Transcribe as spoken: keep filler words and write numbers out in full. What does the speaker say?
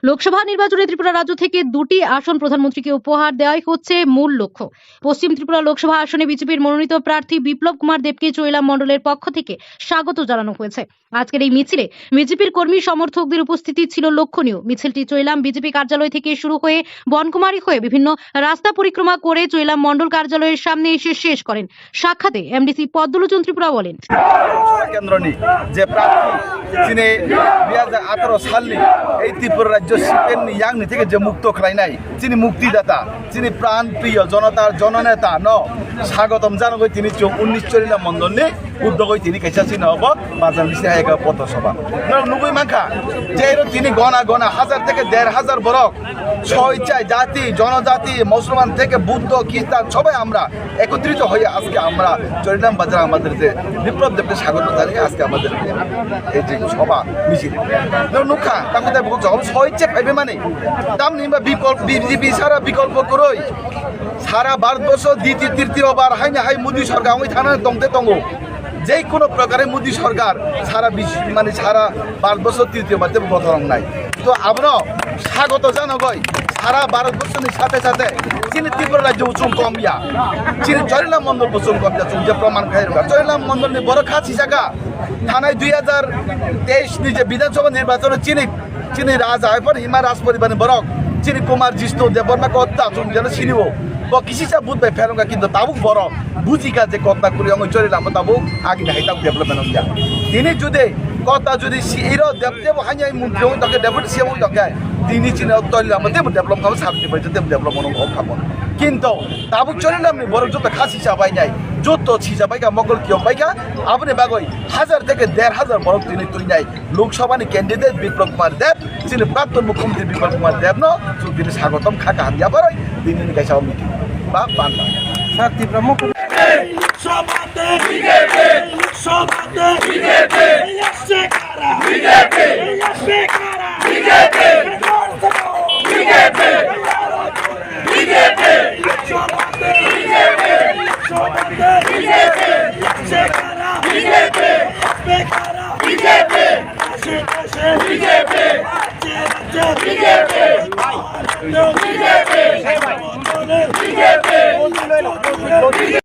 লোকসভা নির্বাচনে ত্রিপুরা রাজ্য থেকে দুটি আসন প্রধানমন্ত্রীকে উপহার দেওয়াই হচ্ছে মূল লক্ষ্য। পশ্চিম ত্রিপুরা লোকসভা আসনে বিজেপির মনোনীত প্রার্থী বিপ্লব কুমার দেবকে চৈলাম মণ্ডলের পক্ষ থেকে স্বাগত জানানো হয়েছে। আজকের এই মিছিলে বিজেপির কর্মী সমর্থকদের উপস্থিতি ছিল লক্ষণীয়। মিছিলটি চৈলাম বিজেপি কার্যালয় থেকে শুরু হয়ে বনকুমারী হয়ে বিভিন্ন রাস্তা পরিক্রমা করে চৈলাম মণ্ডল কার্যালয়ের সামনে এসে শেষ করেন। সাক্ষাতে এমডিসি পদ্মলোচন ত্রিপুরা বলেন, কেন্দ্রনি যে প্রার্থী, যিনি দুই হাজার আঠারো সালনি এই ত্রিপুরা রাজ্য সিপিএমনি ইয়াংনি থেকে যে মুক্ত খাইনাই, যিনি মুক্তিদাতা, যিনি প্রাণপ্রিয় জনতার জননেতা ন স্বাগতম জানাগই তিনি চৌ-, উনিশ চৈলাম মণ্ডলনি উদ্যোগই তিনি kaisa chini obo bazar bisi hai ekha potho soba. Norok nugui mankha, je ero tini gona gona hazar theke der hazar borok soi chai jati, jonojati, musulman theke buddho, khristan, sobai amra ekotrit hoye ajke amra Chorilam bazar amader je Biplab Debke swagoto janai ajke amader je ei je soba misil. Norok nukha, tamo tei buko jokom soi chai phaibai mani. Tamni himba bikol-, B J P sara bikolpo kwrwi. Sara Bharatborsho diti tirtiro bar haini hai Modi sorkar wngwi thana tongte tongo. Jei kuno prokare Modi sorkar sara bis-, mane sara Bharatborsho tirtiro bar tebo bothorong nai. To abono swagoto janogoi sara Bharatborshoni sathe sathe chini Tripura rajyo bo chwng kom ya. Chini Chorilam Mondol bo chwng kom ya, chwng je proman khai rwkha. Chorilam Mondolni borok kha sisaka thanai dui hajar teis ni je Bidhan Sabha nirbachon chini Chini raja hai phano hima Rajporibarni borok, chini Kumar Jishnu Debbarma kotha chwng jeno sinio. Bo kisisa but bai pherwngkha kintu tabuk borok bujikha je kotha kwrwi wngwi Chorilam bo tabuk agini hai tabuk development wngya. Tini jodi kotha jodi C E O Deb Deb haino hai montri wngwi tongkhe, deputy C M wngwi tongkhe, tini chini Chorilam bo teibo develop kha, sabti bai teibo develop wngwi kha bo. Kintu tabuk Chorilamni borok joto kha sisa bai nai, joto sisa bai kha, mokol kiyok bai kha, aboni bagwi hazar theke der hazar borok tini twi nai. Lok Sabha ni candidate Biplab Kumar Deb, chini Prakton Mukhyamantri Biplab Kumar Deb no chwng tini swagotom kha kaham yabarwi tini ni kaisa meeting ba banda. Sir, Tipra Mukhyamantri Lok Sabha te B J P, Lok Sabha te B J P, B J P, B J P, B J P, Lok Sabha te B J P, Lok Sabha te B J P, Lok Sabha te B J P, B J P, B J P, B J P, B J P, B J P, B J P.